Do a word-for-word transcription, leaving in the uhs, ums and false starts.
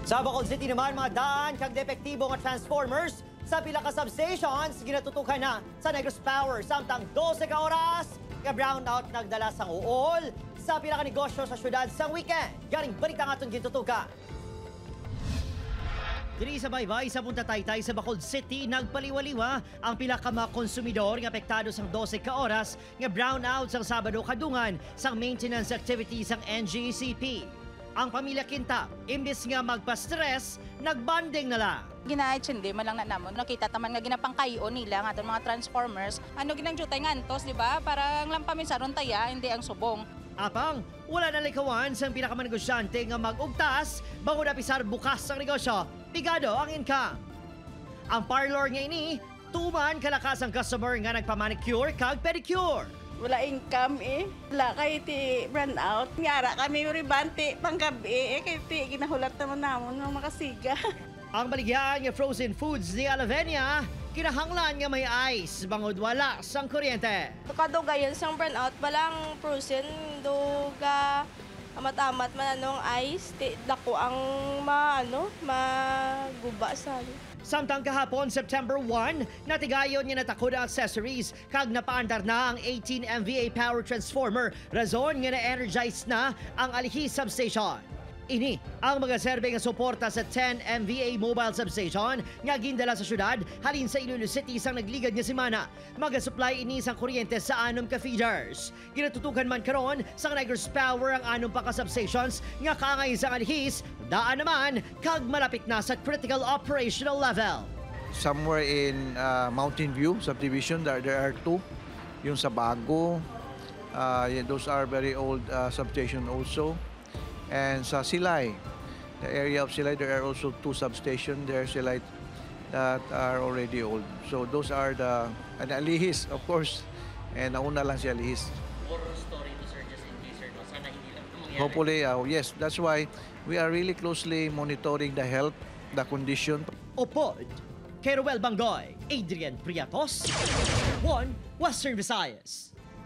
Sa Bacolod City naman, mga daan kag depektibo nga transformers sa pila ka substations ginatutukan na sa Negros Power, samtang dose ka oras nga brownout nagdala sang uol sa pila ka negosyo sa syudad sang weekend. Ganing balita nga aton gintutukan. Diri sa baybay sa Punta Taytay sa Bacolod City, nagpaliwaliwa ang pila ka mga konsumidor nga apektado sang dose ka oras nga brownout sang Sabado kadungan sang maintenance activity sang N G C P. Ang pamilya Quinta, imbis nga magpa-stress, nagbonding na lang. Ginaintindi man lang na namon. Nakita ta man nga ginapangkayon nila nga aton mga transformers. Ano ginang jutay nga antos, di ba? Para ang lang pamisaron taya, hindi ang subong. Apang, wala nalikawan sang pila ka mga negosyante nga mag-ugtas bangod apisar bukas ang negosyo, pigado ang income. Ang parlor nga ini, tuman kalakas ang customer nga nagpa-manicure kag pedicure. Wala income eh. Wala kay ti brownout. Nga ara kami uribanti panggabi eh. Kay ti ginahulat naman namon nga makasiga. Ang baligyaan nga frozen foods ni Alavenia, kinahanglan nga may ice bangod wala sang kuryente. Kadugayan sang brownout, bala ang frozen, do ga amat-amat man anong ice, ti dako ang ma-, ano, maguba sa ano. Samtang kahapon, September one, natigayon nga natakod ang accessories kag napaandar na ang eighteen M V A power transformer, rason nga na-energize na ang Alihis substation. Ini ang magaserbe nga suporta sa ten M V A mobile substation nga gindala sa syudad halin sa Iloilo City sang nagligad nga semana. Magasupply ini sang kuryente sa anom ka feeders. Ginatutukan man karon sang Negros Power ang anom pa ka substations nga kaangay sang Alihis, daan naman kag malapit na sa critical operational level. Somewhere in, uh, Mountain View subdivision, there, there are two. Yung sa Bago, uh, y-, those are very old, uh, substation also. And sa Silay, the area of Silay, there are also two substation there, Silay, that are already old. So those are the, and Alihis, of course, and nauna lang si Alihis. Horror story to, sir, just in case, sir, no? Sana hindi lang ito mangyari. Hopefully, uh, yes, that's why we are really closely monitoring the health, the condition. Upod kay Roel Banggoy, Adrian Priatos, One Western Visayas.